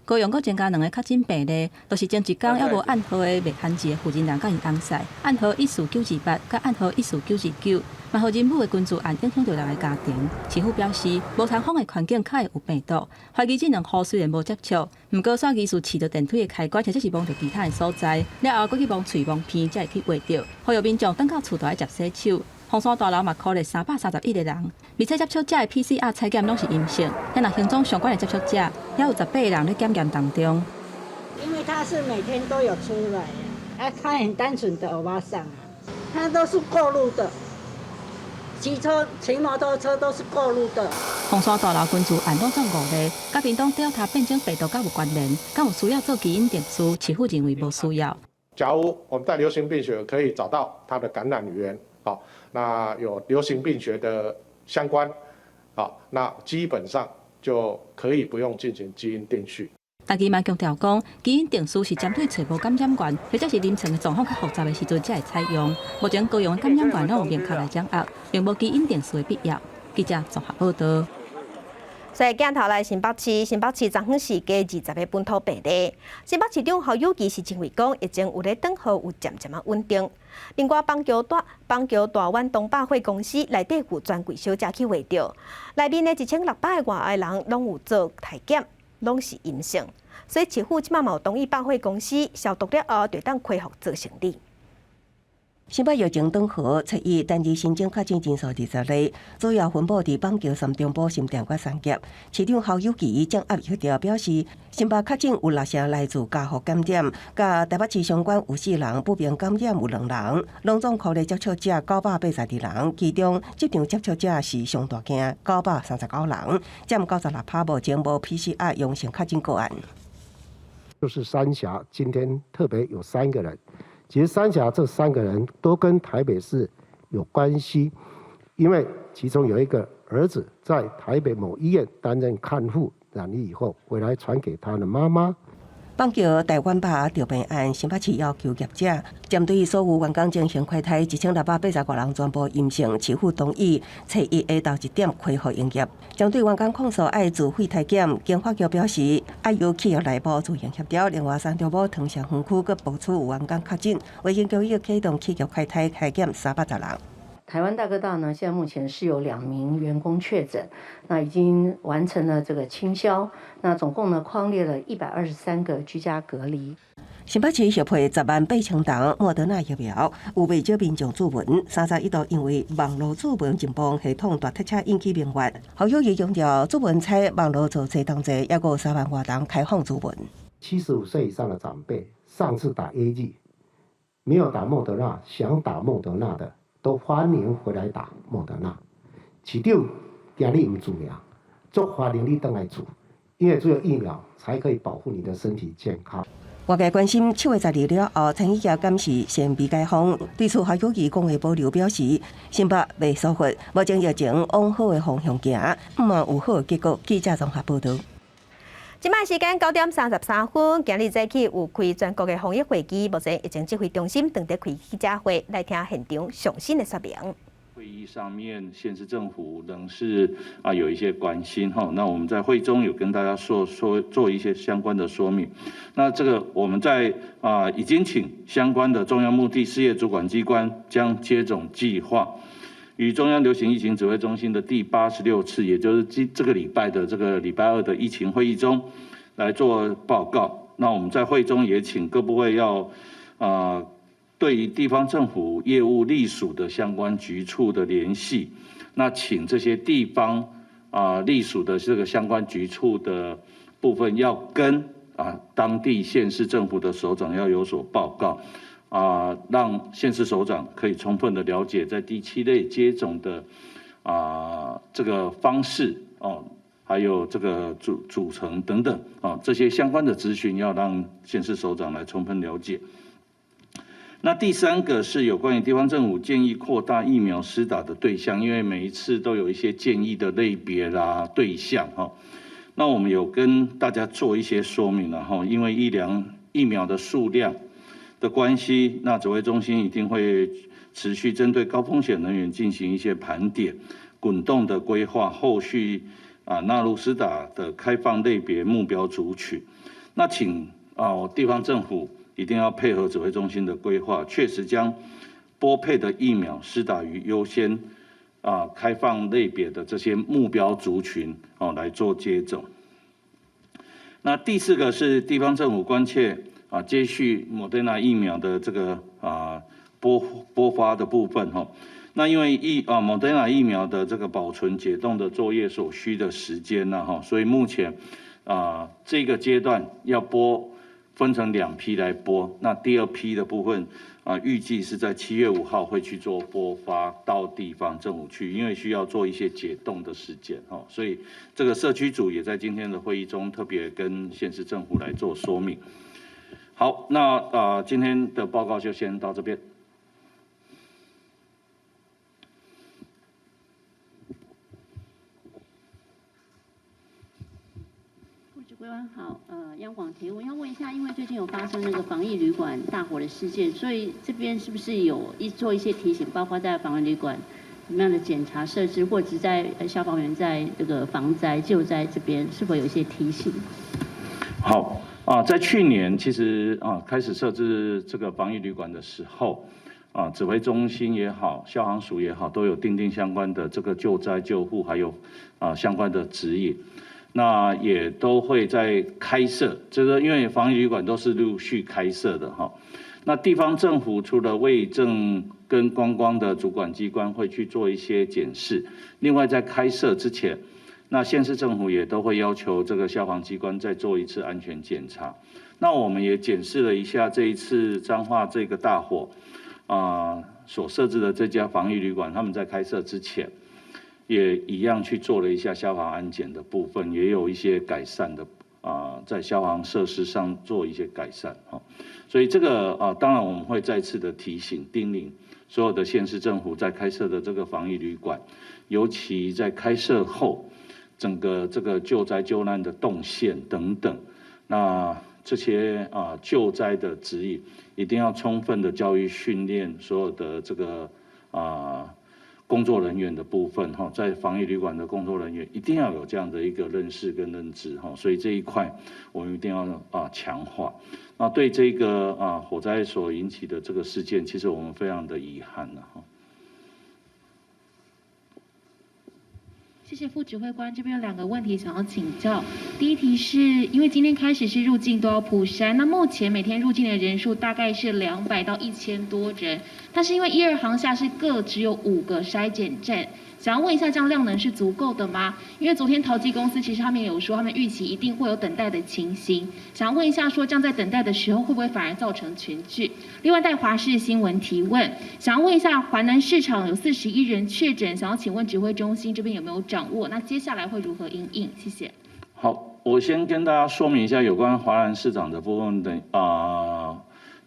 高雄閣增加兩个確診病例，就是前一工猶無按號的袂限制的負責人佮𪜶翁婿，案號14928佮案號14929，嘛予仁武的群聚案影響著六个家庭。市府表示，無通風的環境較會有病毒，懷疑這兩戶雖然無接觸，毋過煞疑似試著電梯的開關，或者是摸著其他的所在，了後閣去摸喙摸鼻，才會去畫著。呼籲民眾轉到厝內愛洗手。鳳山大樓嘛，隔離331個人，而且接觸者的 PCR 採檢攏是陰性，但若行蹤相關的接觸者，也有18個人咧檢驗當中。因為他是每天都有出來啊，他很單純的歐巴桑啊，他都是過路的，騎車、騎摩托車都是過路的。鳳山大樓群聚案攏總五例，佮屏東 Delta 變種病毒敢有關聯，敢有需要做基因定序？市府認為無需要。假如我們在流行病學可以找到它的感染源，好，那有流行病學的相關，好，那基本上就可以不用進行基因定序。但伊嘛強調講，基因定序是針對揣無感染源，或者是臨床的狀況較複雜的時陣才會採用。目前高雄的感染源攏有明確來掌握，並無基因定序的必要。記者綜合報道。所以鏡頭來新北市，新北市昨昏是加20個本土病例。新北市長侯友宜是認為講，疫情有咧轉好，有漸漸仔穩定。另外，邦橋大灣東百貨公司內底有專櫃小姐去畫著，內面的1600個外的人攏有做篩檢，攏是陰性。所以市府這馬嘛有同意百貨公司消毒了後，就當恢復做生理。新北疫情轉好，初一單日新增確診人數20例，主要分布佇板橋、三重埔、新店佮三峽。市長侯友宜掌握疫調表示，新北確診有六成來自家族感染，佮台北市相關有四人不明感染有兩人，攏總確認接觸者982人，其中職場接觸者是上大件，939人，佔96%，目前無 PCR 陽性確診個案。就是三峽今天特別有三個人。其實三峽這三個人都跟台北市有關係，因為其中有一個兒子在台北某醫院擔任看護，染疫以後回來傳給他的媽媽。板橋大灣百著病案，新北市要求業者針對所有員工進行快篩，1685人全部陰性，市府同意初一下晝1點恢復營業。針對員工控訴愛自費篩檢，經發局表示愛由企業內部自行協調。另外，三重埔湯城園區閣爆出有員工確診，衛生局已啟動企業快篩篩檢310人。台灣大哥大呢，現在目前是有2名員工確診，那已經完成了這個清消，那總共呢匡列了123個居家隔離。新北市協會10萬8千筒莫德納疫苗，有袂少民眾諮詢，31度因為網路諮詢進步系統大塞車引起民怨。侯友宜強調，諮詢採網路做齊同齊，抑閣有3萬外人開放諮詢。75歲以上的長輩，上次打 AZ，沒有打莫德納，想打莫德納的，都歡迎回來打莫德納。市長驚你毋注爾，足歡迎你轉來注，因為只有疫苗才可以保護你的身體健康。外界關心7月12了後，餐飲業敢是先未解封？對此，侯友宜講話保留表示，新北袂疏忽，目前疫情往好的方向行，毋望有好的結果。記者綜合報道。這擺時間9點33分，今日早起有開全國的防疫會議，目前疫情指揮中心正佇開記者會，來聽現場上新的說明。會議上面，縣市政府仍是啊有一些關心哈。那我們在會中有跟大家說說做一些相關的說明。那這個我們在啊已經請相關的中央目的事業主管機關將接種計劃與中央流行疫情指揮中心的第86次，也就是這個禮拜的這個禮拜二的疫情會議中來做報告。那我們在會中也請各部會要對於地方政府業務隸屬的相關局處的聯繫，那請這些地方隸屬的這個相關局處的部分，要跟當地縣市政府的首長要有所報告。讓縣市首長可以充分的了解在第七類接種的這個方式哦，還有這個組成等等啊，這些相關的資訊要讓縣市首長來充分了解。那第三個是有關於地方政府建議擴大疫苗施打的對象，因為每一次都有一些建議的類別啦、對象哈。那我們有跟大家做一些說明了哈，因為疫苗的數量的關係，那指揮中心一定會持續針對高風險人員進行一些盤點、滾動的規劃，後續啊納入施打的開放類別目標族群。那請啊地方政府一定要配合指揮中心的規劃，確實將撥配的疫苗施打於優先啊開放類別的這些目標族群哦來做接種。那第四個是地方政府關切啊接續莫德納疫苗的這個啊撥發的部分哈。那因為莫德納疫苗的這個保存解凍的作業所需的時間呢哈，所以目前啊這個階段要撥分成兩批來撥，那第二批的部分啊預計是在7月5號會去做撥發到地方政府去，因為需要做一些解凍的時間哈，所以這個社區組也在今天的會議中特別跟縣市政府來做說明。好，那今天的報告就先到這邊。副指揮官好，央廣提問，要問一下，因為最近有發生那個防疫旅館大火的事件，所以這邊是不是有做一些提醒，包括在防疫旅館什麼樣的檢查設置，或者在消防員在這個防災救災這邊是否有一些提醒？好啊，在去年其實啊開始設置這個防疫旅館的時候，啊指揮中心也好，消防署也好，都有訂定相關的這個救災救護，還有啊相關的指引。那也都會在開設，就是因為防疫旅館都是陸續開設的哈。那地方政府除了衛政跟觀光的主管機關會去做一些檢視，另外在開設之前，那縣市政府也都會要求這個消防機關再做一次安全檢查。那我們也檢視了一下這一次彰化這個大火啊所設置的這家防疫旅館，他們在開設之前，也一樣去做了一下消防安檢的部分，也有一些改善的啊，在消防設施上做一些改善哈。所以這個啊，當然我們會再次的提醒叮嚀所有的縣市政府在開設的這個防疫旅館，尤其在開設後，整個這個救災救難的動線等等，那這些啊救災的指引，一定要充分的教育訓練所有的這個啊工作人員的部分哈，在防疫旅館的工作人員一定要有這樣的一個認識跟認知哈，所以這一塊我們一定要啊強化。那對這個啊火災所引起的這個事件，其實我們非常的遺憾了哈。謝謝副指揮官，這邊有兩個問題想要請教。第一題是因為今天開始是入境都要普篩，那目前每天入境的人數大概是200到1000多人，但是因為一二航廈是各只有5個篩檢站，想要問一下，這樣量能是足夠的嗎？因為昨天桃機公司其實他們也有說，他們預期一定會有等待的情形，想要問一下，說這樣在等待的時候會不會反而造成群聚？另外，帶華視新聞提問，想要問一下，華南市場有41人確診，想要請問指揮中心這邊有沒有掌握？那接下來會如何因應？謝謝。好，我先跟大家說明一下有關華南市場的部分，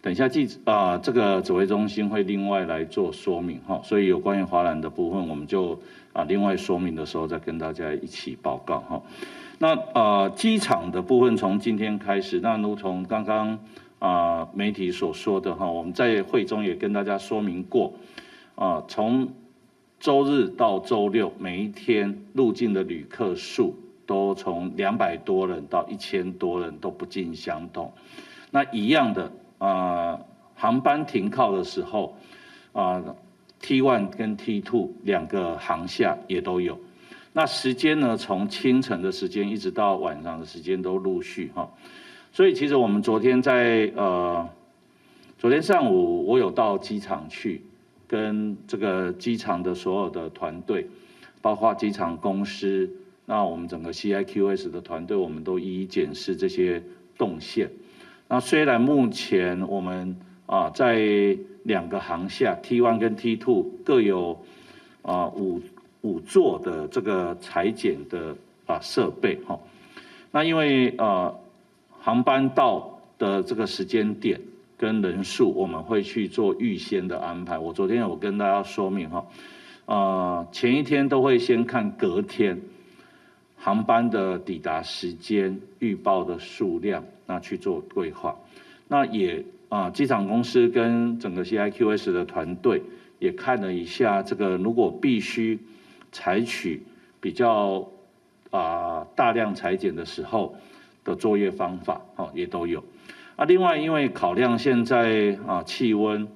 等一下這個指揮中心會另外來做說明哈，所以有關於華南的部分，我們就另外說明的時候再跟大家一起報告哈。那機場的部分從今天開始，那如同剛剛媒體所說的哈，我們在會中也跟大家說明過啊，從週日到週六每一天入境的旅客數都從200多人到1000多人都不盡相同。那一樣的。航班停靠的時候，T1 跟 T2 兩個航廈也都有。那時間呢，從清晨的時間一直到晚上的時間都陸續哈。所以其實我們昨天在昨天上午我有到機場去，跟這個機場的所有的團隊，包括機場公司，那我們整個 CIQS 的團隊，我們都一一檢視這些動線。那雖然目前我們啊在兩個航廈 T1 跟 T2 各有啊五座的這個採檢的啊設備哈，那因為航班到的這個時間點跟人數，我們會去做預先的安排。我昨天有跟大家說明哈，前一天都會先看隔天航班的抵達時間、預報的數量。那去做規劃，那也啊，機場公司跟整個 CIQS 的團隊也看了一下，這個如果必須採取比較大量採檢的時候的作業方法，哦，也都有。啊，另外因為考量現在氣溫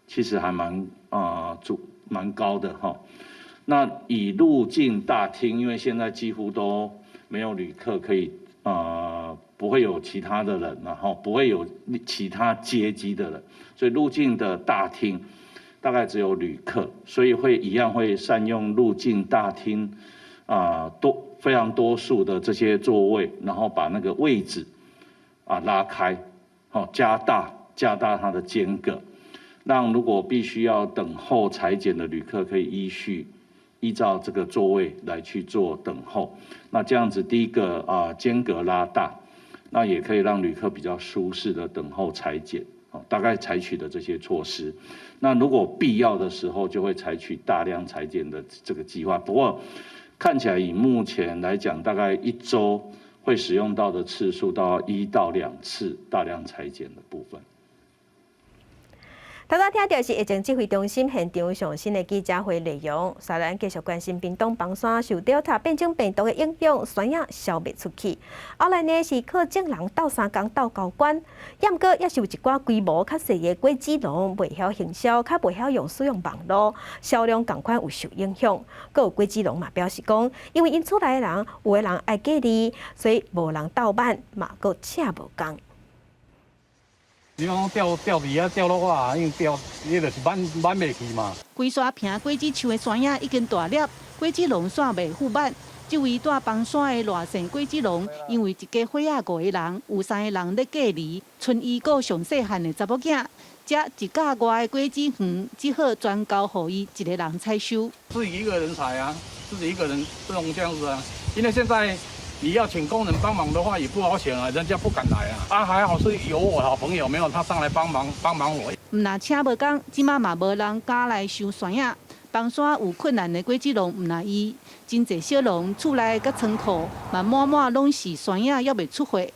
其實還蠻高的哈。那以入境大廳，因為現在幾乎都沒有旅客可以不會有其他的人，然後不會有其他接機的人，所以入境的大廳大概只有旅客，所以會一樣會善用入境大廳非常多數的這些座位，然後把那個位置拉開，好，加大它的間隔，讓如果必須要等候採檢的旅客可以依序依照這個座位來去做等候。那這樣子第一個間隔拉大，那也可以讓旅客比較舒適的等候採檢。大概採取的這些措施，那如果必要的時候，就會採取大量採檢的這個計劃。不過看起來以目前來講，大概一週會使用到的次數到1到2次大量採檢的部分。頭拄聽著是疫情指揮中心現場上新的記者會內容，煞咱繼續關心屏東枋山受 Delta 變種病毒的影響，山仔銷袂出去。後來呢是靠眾人鬥相共鬥交關，毋過也是有一寡規模較細的果子農袂曉行銷，較袂曉用使用網路，銷量仝款有受影響。閣有果子農嘛表示講，因為𪜶厝內的人有的人愛隔離，所以無人鬥挽嘛，閣請無工。你講吊吊佇遐吊落啊，因為吊，伊就是挽挽袂去嘛。規山坪果子樹的山仔已經大粒，果子農煞袂赴挽。這位蹛枋山的賴姓果子農，因為一家伙仔五個人，有三個人咧隔離，賰伊顧上細漢的查某囝，這一甲外的果子園，只好全交予伊一個人採收。自己一個人採啊，自己一個人弄這樣子啊，因為現在。你要請工人幫忙的話，也不好請啊，人家不敢來啊。啊，還好是有我好朋友，沒有他上來幫忙幫忙我。毋若請無工，這馬嘛無人敢來收山仔。枋山有困難的果子農，毋若伊，真濟小農厝內佮倉庫嘛滿滿攏是山仔，猶未出貨。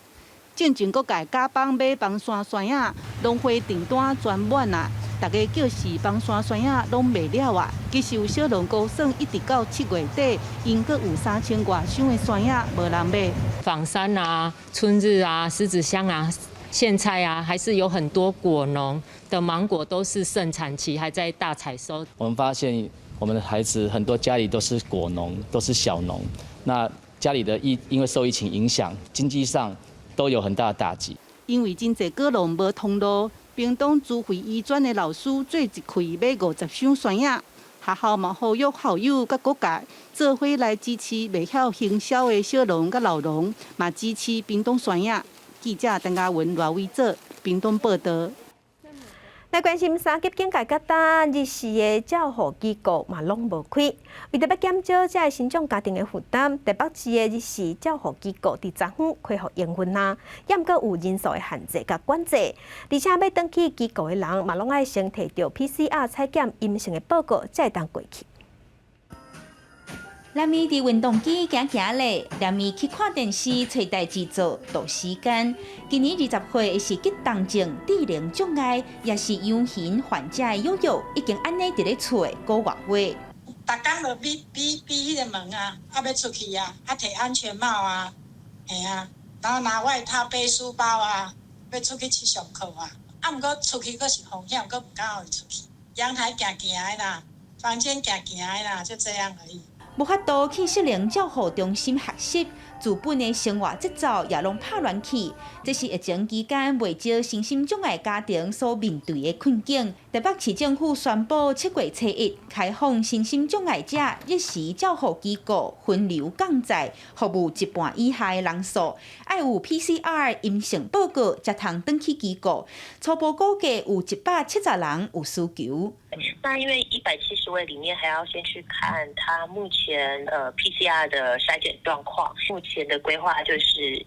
進前各界加幫買枋山山仔，農會訂單全滿啊！逐家叫是枋山山仔攏賣了啊！其實有小農估算，一直到7月底，𪜶閣有3000外箱的山仔無人買。枋山啊、春日啊、獅子鄉啊、莧菜啊，還是有很多果農的芒果都是盛產期，還在大採收。我們發現我們的孩子很多家裡都是果農，都是小農，那家裡的疫因為受疫情影響，經濟上都有很大的打擊。因為真濟果農無通路。屏東慈惠醫專的老師做一氣買50箱山仔，學校嘛呼籲校友佮各界做伙來支持袂曉行銷的小農佮老農，嘛支持屏東山仔。記者陳嘉文、賴偉哲，屏東報道。來關心三級警戒佮今，日時的照護機構嘛攏無開。為著欲減少這个身障家庭的負擔，台北市的日時照護機構佇昨昏恢復營運啊，猶閣有人數的限制佮管制，而且欲轉去機構的人嘛攏愛先提著 PCR 採檢陰性的報告，才會當過去。連伊佇運動機行行咧，連伊去看電視、揣代誌做都時間。今年20歲是急重症智能障礙，也是養型患者的友友，已經按呢佇咧厝的幾外歲。逐工就閉閉閉彼个門啊，啊欲出去啊，啊提安全帽啊，嘿啊，然後拿外套、背書包啊，欲出去去上課啊。啊，毋過出去閣是風險，閣毋敢予伊出去。陽台行行的啦，房間行行的啦，就這樣而已。無法度去失能照護中心學習，自本的生活節奏也攏拍亂去。這是疫情期間袂少身心障礙家庭所面對的困境。台北市政府宣布7月初一開放身心障礙者日時照護機構分流降載，服務一半以下的人數，愛有 PCR 陰性報告才通轉去機構。初步估計有170人有需求。那因為170位裡面，還要先去看他目前PCR 的篩檢狀況。目前的規劃就是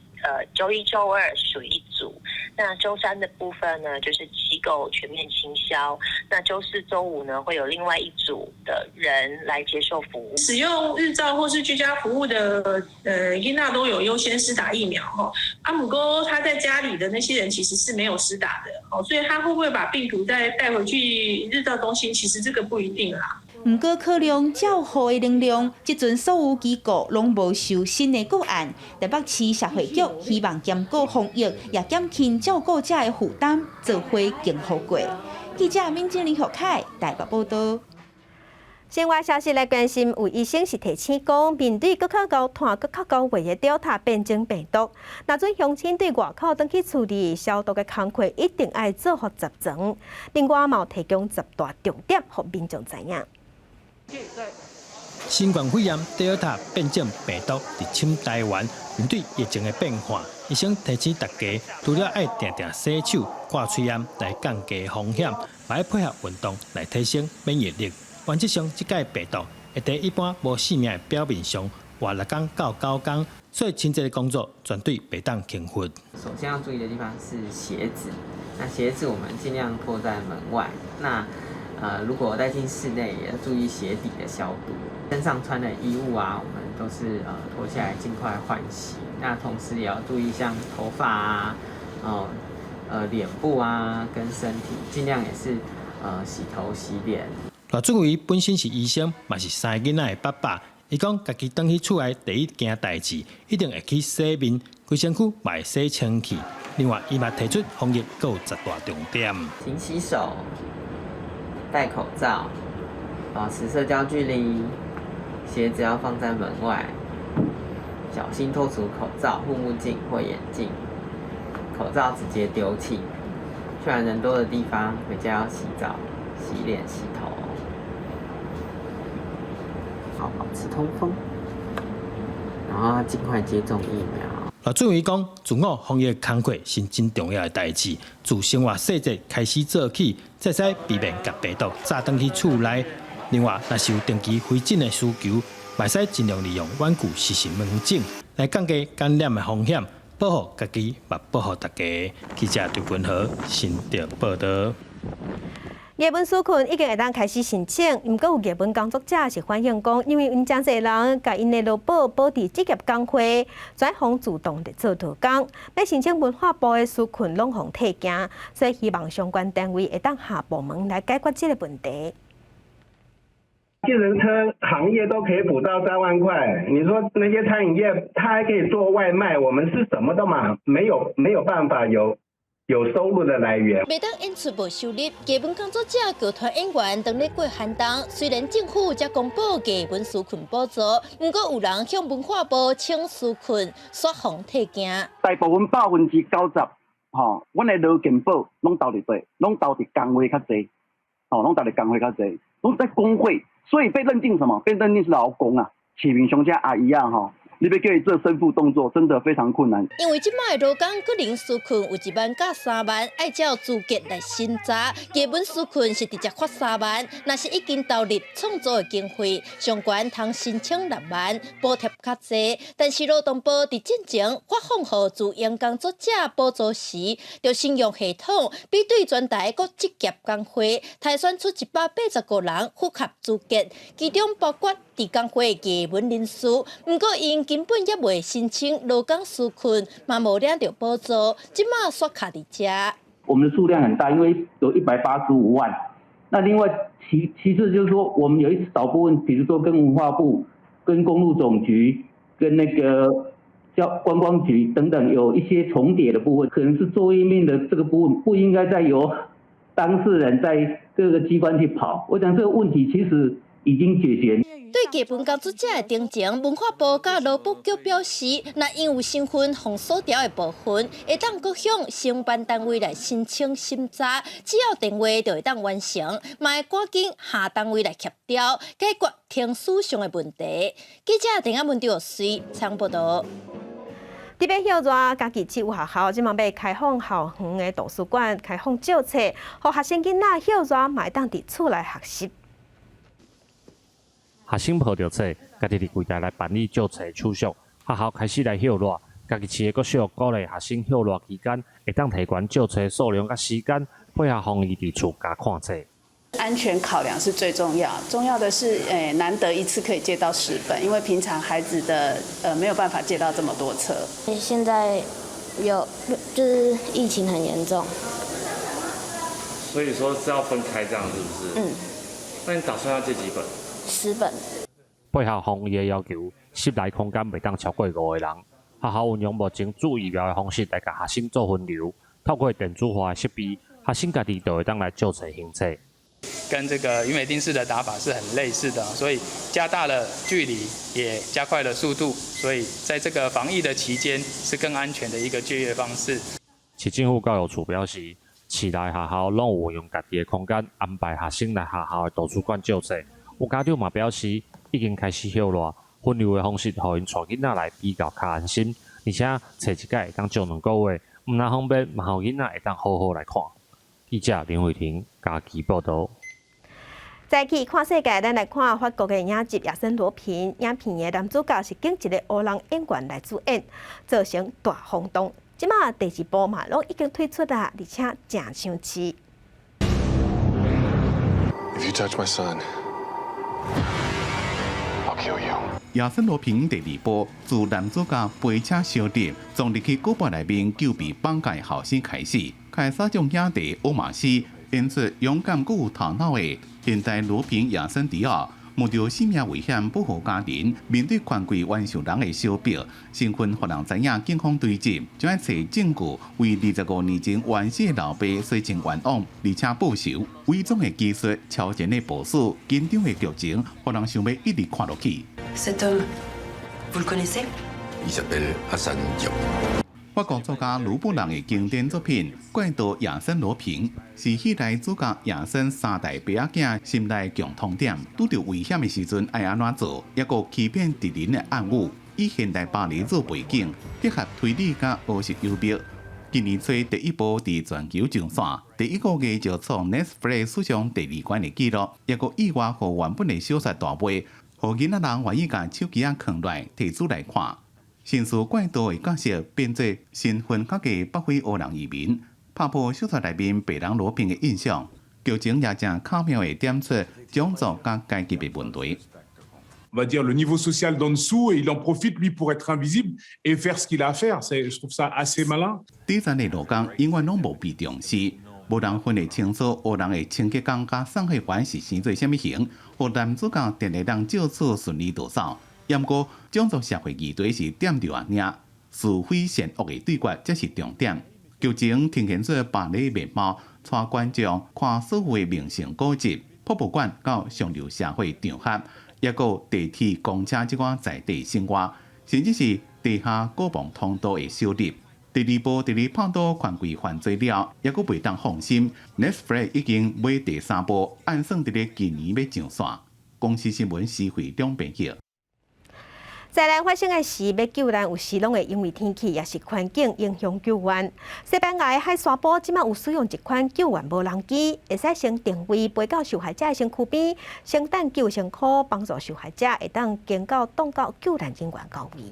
週一、週二屬於一組，那週三的部分呢，就是機構全面清消。那週四、週五呢，會有另外一組的人來接受服務。使用日照或是居家服務的囡仔都有優先施打疫苗吼。啊毋過他在家裡的那些人其實是沒有施打的，哦，所以他會不會把病毒再帶回去日照中心？其實這個不一定啦。毋過考量照護的能量，這陣所有機構攏無收新的個案。台北市社會局希望兼顧防疫，也減輕照顧者的負擔，做伙更好過。記者閔靜林學凱台北報道。新聞消息來關心，有醫生是提醒講，面對閣較高傳閣較高位的 Delta 變種病毒，若準鄉親對外口轉去厝裡消毒的工課，一定愛做予十全。另外，嘛有提供十大重點，予民眾知影。新冠肺炎 Delta 變種病毒入侵台灣，面對疫情的變化，醫生提醒大家，除了愛定定洗手、掛喙罨來降低風險，嘛愛配合運動來提升免疫力。原則上，這擺病毒會佇一般無性命的表面上活六工到九工，所以清潔的工作絕對袂當輕忽。首先要注意的地方是鞋子，那鞋子我們盡量脫在門外。那如果帶進室內，也要注意鞋底的消毒。身上穿的衣物啊，我們都是脫下來盡快換洗。那同時也要注意像頭髮啊、哦臉部啊跟身體，盡量也是洗頭洗臉。賴俊偉本身是醫生，嘛是三個囡仔的爸爸。伊講，家己轉去厝內第一件代誌，一定會去洗面，規身軀嘛會洗清氣。另外，伊嘛提出防疫閣有十大重點：勤洗手、戴口罩、保持社交距離、鞋子要放在門外、小心脫除口罩、護目鏡或眼鏡、口罩直接丟棄。去完人多的地方，回家要洗澡、洗臉、洗頭。好，保持通風，然後盡快接種疫苗。賴俊偉講，自我防疫工課是真重要的代誌，自生活細節開始做起，才會使避免共病毒炸轉去厝內。另外，若是有定期回診的需求，嘛會使盡量利用遠距視訊問診來降低感染的風險，保護家己，嘛保護大家。記者張君和新竹報道。藝文紓困已經會當開始申請，毋過有藝文工作者是反映講，因為𪜶誠濟人共𪜶的勞保保佇職業工會，轉予自動佇做勞工，欲申請文化部的紓困攏予退件，所以希望相關單位會當合部門來解決這個問題。計程車行業都可以補到3萬塊，你說那些餐飲業，他還可以做外賣，我們是什麼都嘛沒有，沒有辦法有收入的來源。袂當演出無收入，藝文工作者劇團演員當咧過寒冬。雖然政府才公布藝文紓困補助，毋過有人向文化部請紓困，煞予退件。大部分90%，吼，阮的勞健保攏投佇佗，攏投佇工會較濟，吼，攏投佇工會較濟，攏在工會，所以被認定什麼？被認定是勞工啊。市面上這阿姨啊，吼。你欲叫伊做身負動作，真的非常困難。因為這擺勞工個人紓困有1萬佮3萬，愛照資格來審查。藝文紓困是直接發三萬，若是已經投入創作的經費，上懸通申請6萬，補貼較濟。但是勞動部佇進前發放予自營工作者補助時，就先用系統比對全台各職業工會，篩選出185人符合資格，其中包括佇工會藝文人士，毋過𪜶根本猶未申請勞工紓困，嘛無領著補助，這馬煞卡佇遮。我們的數量很大，因為有185萬。那另外其次就是說，我們有一少部分，比如說跟文化部、跟公路總局、跟那個叫觀光局等等，有一些重疊的部分，可能是作業面的這個部分不應該再由當事人在各個機關去跑。我想這個問題其實已經解決。對藝文工作者的澄清，文化部佮勞保局表示，若𪜶有身份予鎖著的部分，會當閣向承辦單位來申請審查，只要電話就會當完成，嘛會趕緊下單位來協調解決程序上的問題。記者鄭阿文劉穗採報道。佇欲歇熱，嘉義市有學校這馬欲開放校園的圖書館，開放借冊，予學生囡仔歇熱嘛會當佇厝內學習。學生抱著冊，家己佇櫃台來辦理借冊手續。學校開始來歇熱，家己市的國小鼓勵學生歇熱期間會當提懸借冊數量佮時間，配合防疫佇厝加看冊。安全考量是最重要，重要的是，難得一次可以借到10本，因為平常孩子的，沒有辦法借到這麼多冊。現在有，就是疫情很嚴重，所以說是要分開這樣，是不是？嗯。那你打算要借幾本？10本。配合防疫的要求，室內空間袂當超過五個人。學校運用目前注疫苗的方式來共學生做分流，透過電子化的設備，學生家己就會當來借冊還冊。跟這個魚尾釘式的打法是很類似的，所以加大了距離，也加快了速度，所以在這個防疫的期間是更安全的一個借閱方式。市政府教育處表示，市內學校攏有運用家己的空間安排學生來學校的圖書館借冊。有家長嘛表示，已經開始歇熱，分流的方式，予𪜶帶囡仔來比較較安心，而且冊一擺會當借2個月，毋但方便，嘛予囡仔會當好好來看。記者林慧婷嘉義報導。再去看世界，咱來看法國的影集《亞森羅蘋》，影片的男主角是請一個黑人演員來主演，造成大轟動。這馬第二部嘛，攏已經推出啦，而且誠搶市。 If you touch my son, I'll kill you. 亞森羅蘋第二部自男主角飛車小弟撞入去古堡內面救被綁架的後生開始，凱撒將影帝歐馬斯演出勇敢閣有頭腦的現代羅蘋亞森迪奧，冒著性命危險保護家人，面對權貴冤仇人的相逼，身份予人知影，警方追緝，將愛揣證據為25年前冤死的老爸洗清冤枉，而且報仇。偽裝的技術、超前的部署、緊張的劇情，予人想欲一直看落去。 Cet homme, vous le connaissez? Il s'appelle Assane Diao. 法國作家盧布朗的經典作品《怪盜亞森羅蘋》是戲內主角亞森三代爸仔囝心內共通點，拄著危險的時陣愛按怎做，抑閣欺騙敵人的暗語，以現代巴黎做背景，結合推理佮黑色幽默。今年初第一部佇全球上線，第一個月就創 Netflix 史上第二懸的紀錄，抑閣意外予原本的小說大賣，予囡仔人願意共手機仔囥落來提書來看。神似怪盜的角色變做身份較低北非黑人移民，拍破小說內面白人羅蘋的印象。劇情也誠巧妙地點出種族佮階級的問題。 On va dire le niveau social d'en dessous et il en profite lui pour être invisible et faire ce qu'il a à faire. C'est, je trouve ça assez malin. 底層的勞工永遠攏無被重視，無人分會清楚黑人的清潔工佮送貨員是生做啥物型，予男主角定會當借此順利逃走。毋過種族社會議題是點著仔爾，是非善惡的對決才是重點。劇情呈現出巴黎面貌，帶觀眾看所有的名勝古蹟、博物館到上流社會場合，抑閣地鐵、公車這款在地生活，甚至是地下國防通道的設立。第二部佇咧拍倒權貴犯罪了，抑閣袂當放心。Netflix 已經買第三部，按算佇咧今年欲上線。公視新聞施惠兩編譯。災難發生的時，欲救難有時攏會因為天氣抑是環境影響救援。西班牙的海沙埔這馬有使用一款救援無人機，會使先定位飛到受害者的身軀邊，先等救生箍幫助受害者會當經到擋到救難人員到位。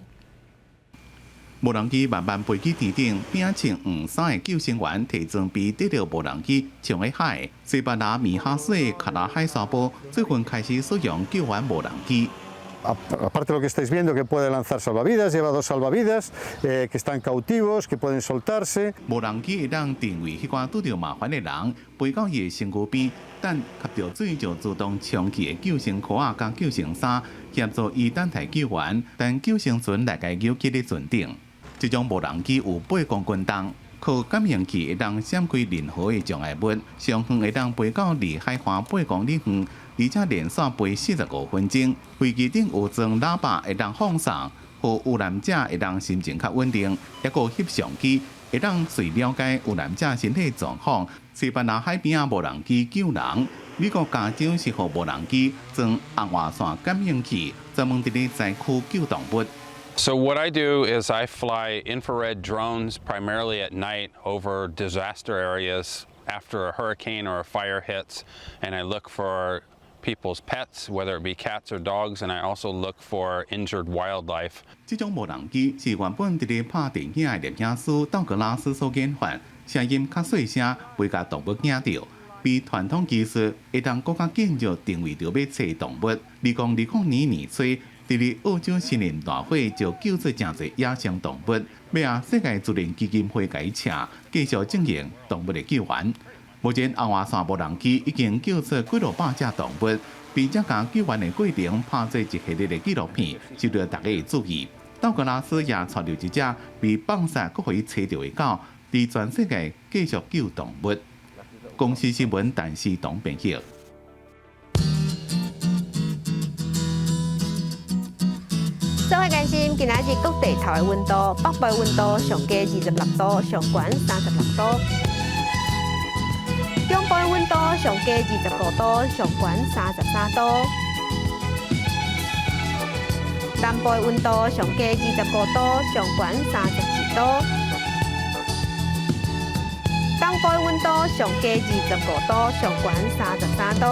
無人機慢慢飛去天頂，邊穿黃衫的救生員提裝備綴著無人機衝入海。西班牙米哈斯的卡拉海沙埔最近開始使用救援無人機。 Aparte de lo que estáis viendo, que puede lanzar salvavidas, lleva dos salvavidas que están cautivos, que pueden soltarse。無人機會當定位彼寡拄著麻煩的人，飛到伊的身軀邊，等吸著水就自動充氣的救生箍仔佮救生衫，協助伊等待救援，等救生船來共救起佇船頂。這種無人機有8公斤重，靠感應器會當閃開任何的障礙物，上遠會當飛到離海岸8公里遠，而且連續飛45分鐘。飛機頂有裝喇叭，會當放送，予遇難者會當心情較穩定。抑閣翕相機，會當隨了解遇難者身體狀況。西班牙海邊仔無人機救人，美國加州是予無人機裝紅外線感應器，專門佇咧災區救動物。 So what I do is I fly infrared drones primarily at night over disaster areas after a hurricane or a fire hits, and I look for people's pets, whether it be cats or dogs, and I also look for injured wildlife. 這種無人機是原本佇咧拍電影的攝影師道格拉斯所研發，聲音較細聲，袂共動物驚著。比傳統技術會當閣較緊就定位著欲揣動物。2020年年初，佇咧澳洲森林大火就救出誠濟野生動物，尾仔世界自然基金會共伊請，繼續進行動物的救援。目前紅外線無人機已經救出幾落百隻動物，並且共救援的過程拍做一系列的紀錄片，受到大家的注意。道格拉斯也帶著一隻被放殺閣予伊揣著的狗，佇全世界繼續救動物。公視新聞，陳思彤編譯。做伙關心今仔日各地頭的溫度，北部溫度上低26度，上懸36度；中部溫度上低25度，上懸33度；南部溫度上低25度，上懸31度；東部溫度上低25度，上懸33度。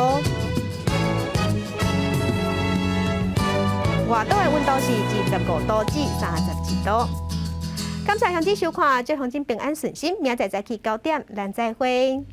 外島的溫度是25度至31度。感謝鄉親收看，祝鄉親平安順心，明仔載早起9點，咱再會。